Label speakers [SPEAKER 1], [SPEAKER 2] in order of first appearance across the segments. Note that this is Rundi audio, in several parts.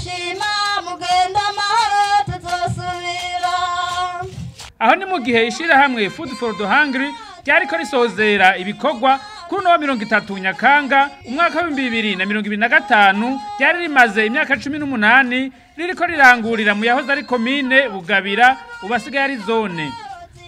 [SPEAKER 1] Turabashima, mugenda amahoro, tuzosubira.
[SPEAKER 2] Aho ni mu gihe ishirahamwe Food for the Hungry ryariko risozera ibikorwa kuri uno wa 30 Nyakanga umwaka wa 2025. Ryari rimaze imyaka 18 ririko rirangurira mu yahoze ari komine Bugabira, ubu asigaye ari zone.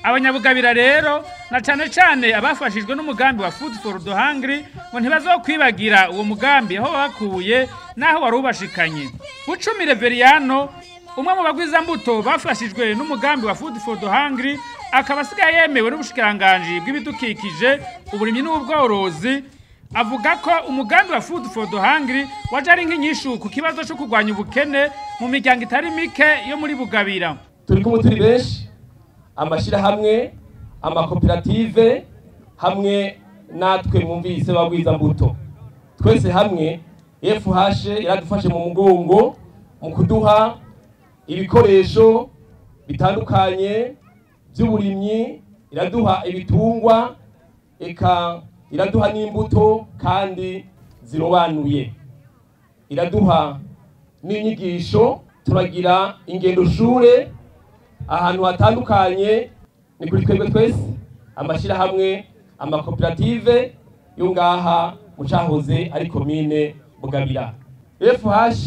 [SPEAKER 2] Abanyabugabira rero, na cane cane abafashijwe n'umugambi wa Food for the Hungry, ngo ntibazokwibagira uwo mugambi, aho bakuye n'aho wari ubashikanye. Bucumi Reveriyano, umwe mu bagwizambuto bafashijwe n'umugambi wa Food for the Hungry, akaba asigaye yemewe n'ubushikiranganji bw'ibidukikije, uburimyi n'ubworozi, avuga ko umugambi wa Food for the Hungry waje ari nk'inyishu ku kibazo cyo kurwanya ubukene mu miryango itari mike yo muri Bugabira.
[SPEAKER 3] Turi kumwe turi benshi, amashyirahamwe, amakoperative, hamwe natwe mwumvise bagwizambuto. Twese hamwe, FH yaradufashe mu mugongo mu kuduha ibikoresho bitandukanye by'uburimyi, iraduha ibitungwa, eka iraduha n'imbuto kandi zirobanuye, iraduha n'inyigisho, turagira ingendo shure ahantu hatandukanye. Ni kuri twebwe twese, amashyirahamwe, amakoperative yo ngaha mu cahoze ari komine Bugabira. FH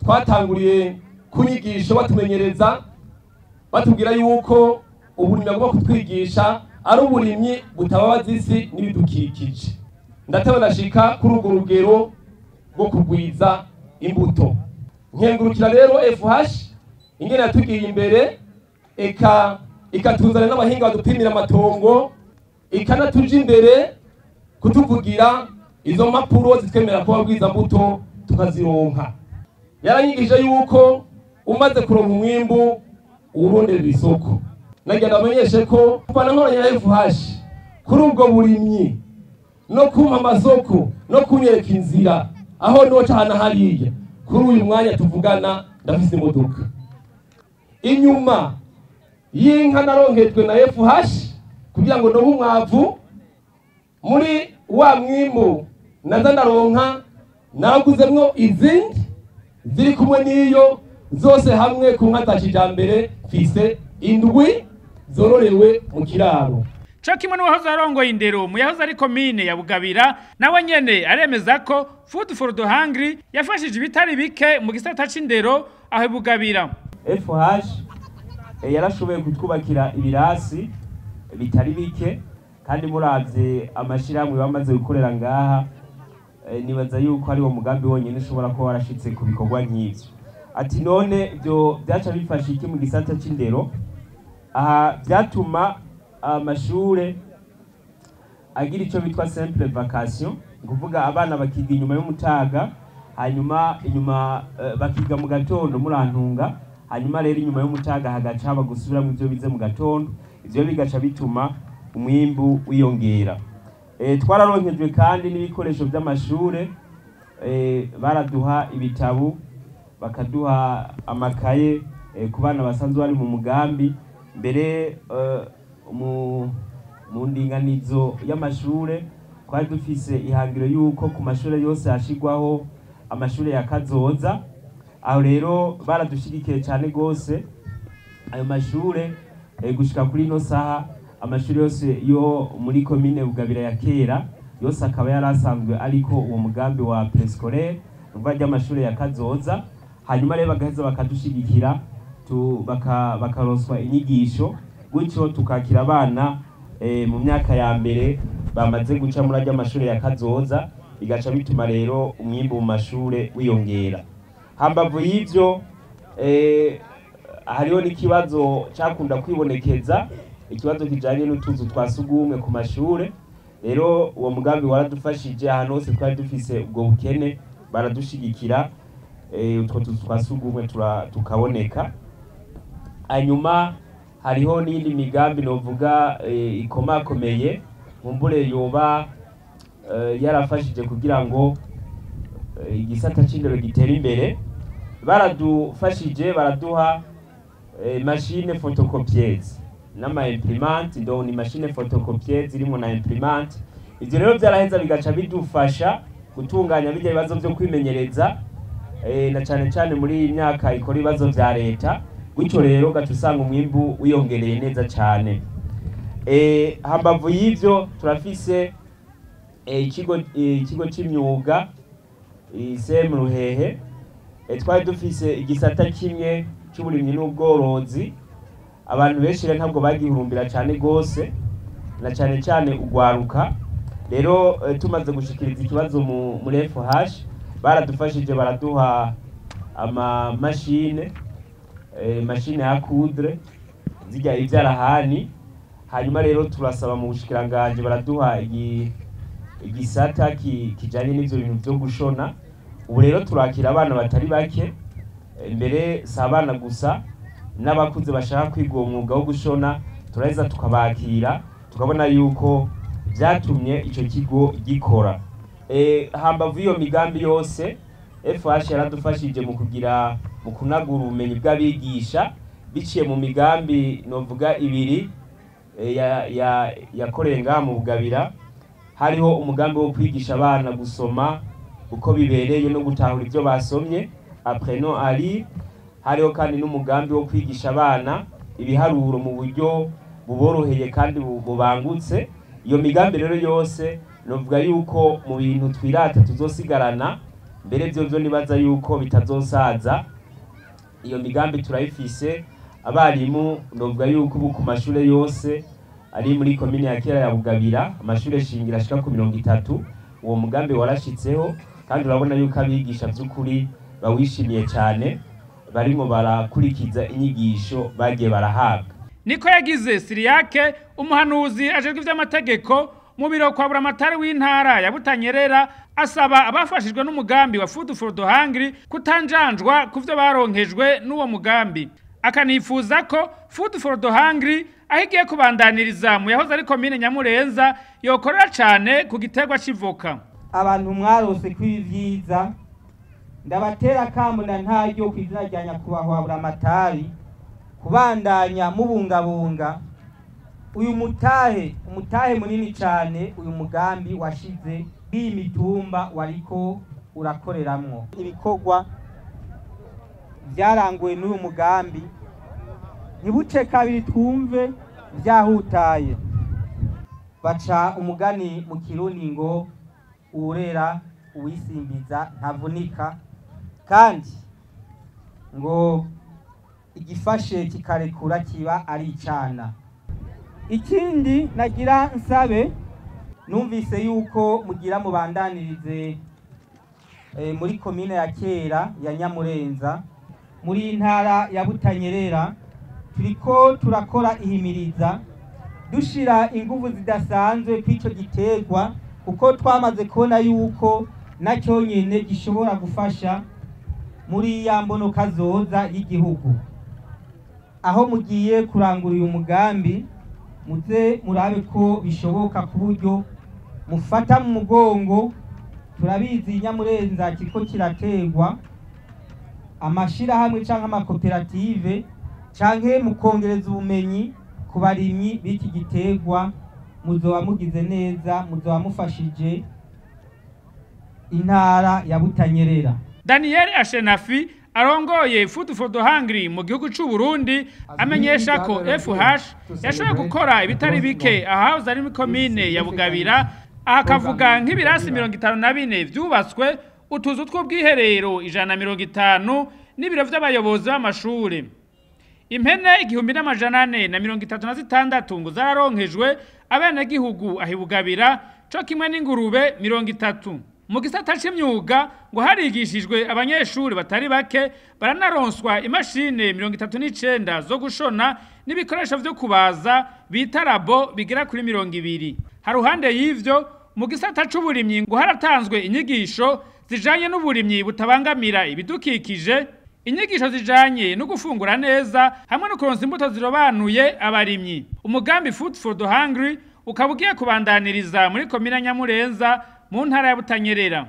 [SPEAKER 3] twatanguriye ku nyigisho batumenyereza, batubwira yuko uburimyi bagomba kutwigisha ari uburimyi butababaza isi n'ibidukikije. Ndateba ndashika kuri urwo rugero rwo kugwiza imbuto. Nkengurukira rero FH ingene yatugiye imbere, eka ikatuzana n'abahinga badupimira amatongo, ikanatuja imbere kutuvugira izo mpapuro zitwemera kuba mbuto tukazironka. Yaranyigishije yuko umaze kuronka umwimbu uwuronderera isoko. Nagira ndamenyeshe ko kuva nkoranye na FH kuri ubwo burimyi no kumpa amasoko no kunyereka inzira aho noca hana hariya, kuri uyu mwanya tuvugana ndafise imodoka inyuma y'inka naronkejwe na FH kugira ngo ndonke umwavu muri wa mwimbu naza ndaronka. Naraguzemwo izindi ziri kumwe n'iyo, zose hamwe ku nka za kijambere mfise indwi zororewe mu kiraro.
[SPEAKER 2] Co kimwe n'uwahoze arongoye indero mu yahoze ari komine ya Bugabira, nawe nyene aremeza ko Food for the Hungry yafashije ibitari bike mu gisata c'indero aho i Bugabira.
[SPEAKER 4] FH yarashoboye kutwubakira ibirasi bitari bike, kandi muravye amashirahamwe bamaze gukorera ngaha, nibaza yuko ari wo mugambi wonyene ushobora kuba warashitse ku bikorwa nk'ivyo. Ati none ibyo byaca bifasha iki mu gisata c'indero? Aha byatuma amashure agira ico bitwa simple vacation, ni kuvuga abana bakiga inyuma y'umutaga, hanyuma inyuma bakiga mu gatondo, murantunga, hanyuma rero inyuma y'umutaga hagaca haba gusubiramwo ivyo bize mu gatondo. Ivyo bigaca bituma umwimbu wiyongera. Twararonkejwe kandi n'ibikoresho by'amashure. Baraduha ibitabu, bakaduha amakaye ku bana basanzwe bari mu mugambi. Mbere mu ndinganizo y'amashure twari dufise ihangiro y'uko ku mashure yose hashigwaho amashure ya kazoza. Aho rero baradushigikiye cyane gose. Ayo mashure, gushika kuri ino saha, amashure yose yo muri komine Bugabira ya kera yose akaba yari asanzwe ariko uwo mugambi wa préscolaire, uvuga ry'amashure ya kazoza. Hanyuma rero bagaheza bakadushigikira, bakaronswa inyigisho, gutyo tukakira abana mu myaka ya mbere bamaze guca muri arya mashure ya kazoza, bigaca bituma rero umwimbu mu mashure wiyongera. Hambavu y'ivyo, hariho n'ikibazo cakunda kwibonekeza, ikibazo kijanye n'utuzu twa sugumwe ku mashure. Rero uwo mugambi waradufashije, ahantu hose twari dufise ubwo bukene baradushigikira, utwo tuzu twa sugumwe tukaboneka. Hanyuma hariho n'iyindi migambi novuga ikomakomeye nkumbure yoba yarafashije kugira ngo igisata c'indero gitere imbere. Baradufashije, baraduha machine photocopieuse n'ama imprimante, donc ni machine photocopieuse zirimo na imprimante. Ivyo rero vyaraheza bigaca bidufasha gutunganya bijya bibazo vyo kwimenyereza. na cane cane muri iyi myaka ikora ibibazo vya leta. Gutyo rero ugaca usanga umwimbu wiyongereye neza cane. Hambavu y'ivyo turafise ikigo c'imyuga ISM Ruhehe. Twari dufise igisata kimwe c'uburimyi n'ubworozi. Abantu benshi rero ntabwo bagihurumbira cane gose, na cane cane ugwaruka. Rero tumaze gushikiriza ikibazo muri FH, baradufashije baraduha ama machine, machine ya coudre zijya ivyarahani. Hanyuma rero turasaba mu bushikiranganje baraduha igisata kijanye n'ivyo bintu vyo gushona. Ubu rero turakira abana batari bake, mbere si abana gusa, n'abakuze bashaka kwiga uwo mwuga wo gushona turaheza tukabakira, tukabona yuko vyatumye ico kigo gikora. Hambavu iyo migambi yose, FH yaradufashije mu kunagura ubumenyi bw'abigisha biciye mu migambi novuga ibiri yakoreye ngaha mu Bugabira. Hariho umugambi wo kwigisha abana gusoma uko bibereye no gutahura ivyo basomye, apprenons à lire. Hariho kandi n'umugambi wo kwigisha abana ibiharuro mu buryo buboroheye kandi bubangutse. Iyo migambi rero yose novuga yuko mu bintu twirata tuzosigarana, mbere vyo nibaza yuko bitazosaza. Iyo migambi turayifise. Abarimu novuga yuko ubu ku mashure yose ari muri komine ya kera ya Bugabira, amashure shingiro ashika ku 30, uwo mugambi warashitseho, kandi urabona yuko abigisha vy'ukuri bawishimiye cyane, barimo barakurikiza inyigisho bagiye barahabwa.
[SPEAKER 2] Niko yagize Siriyake, umuhanuzi ajejwe ivy'amategeko mu biro kwa Buramatari w'intara ya Butanyerera, asaba abafashijwe n'umugambi wa Food for the Hungry kutanjanjwa kuvyo baronkejwe n'uwo mugambi. Akanifuza ko Food for the Hungry aho igiye kubandaniriza mu yahoze ari komine Nyamurenza yokorera cane ku giterwa c'ivoka.
[SPEAKER 5] Abantu mwarose kw'ivyiza, ndabatera akamo na ntaryo kw'izina rya nyakubahwa Buramatari kubandanya mubungabunga uyu mutahe, umutahe munini cane uyu mugambi washize bw'iyi mitumba wariko urakoreramwo. Ibikorwa vyaranguwe n'uyu mugambi ntibuce kabiri twumve vyahutaye. Baca umugani mu Kirundi ngo uwurera uwisimbiza ntavunika, kandi ngo igifashe kikarekura kiba ari icana. Ikindi nagira nsabe, numvise yuko mugira mubandanirize muri komine ya kera ya Nyamurenza muri intara ya Butanyerera, turiko turakora ihimiriza dushira inguvu zidasanzwe kw'ico giterwa, kuko twamaze kubona yuko nacyo nyene gishobora gufasha muri ya mbono kazoza y'igihugu. Aho mugiye kurangura uyu mugambi, muze murabe ko bishoboka ku buryo mufata mu mugongo. Turabizi Nyamurenza kiriko kiraterwa amashirahamwe canke amakoperative, canke mukongereza ubumenyi ku barimyi b'iki giterwa, muzoba mugize neza, muzoba mufashije intara ya Butanyerera.
[SPEAKER 2] Daniel Ashenafi arongoye Food for the Hungry mu gihugu c'u Burundi amenyesha ko FH yashoboye gukora ibitari bike ahahoze ari muri komine ya Bugabira, akavuga nk'ibirasi 54 vyubatswe, utuzu tw'ubwiherero 150 n'ibiro vy'abayobozi b'amashure. Impene 1436 ngo zararonkejwe abenegihugu aho i Bugabira, co kimwe n'ingurube 30. Mu gisata c'imyuga ngo harigishijwe abanyeshuri batari bake, baranaronswa imashine 39 zo gushona n'ibikoresho vyo kubaza bita rabo bigera kuri 20. Haruhande y'ivyo, mu gisata c'uburimyi ngo haratanzwe inyigisho zijanye n'uburimyi butabangamira ibidukikije, inyigisho zijanye no gufungura neza hamwe no kuronsa imbuto zirobanuye abarimyi. Umugambi Food for the Hungry ukaba ugiye kubandaniriza muri komine Nyamurenza mu ntara ya Butanyerera.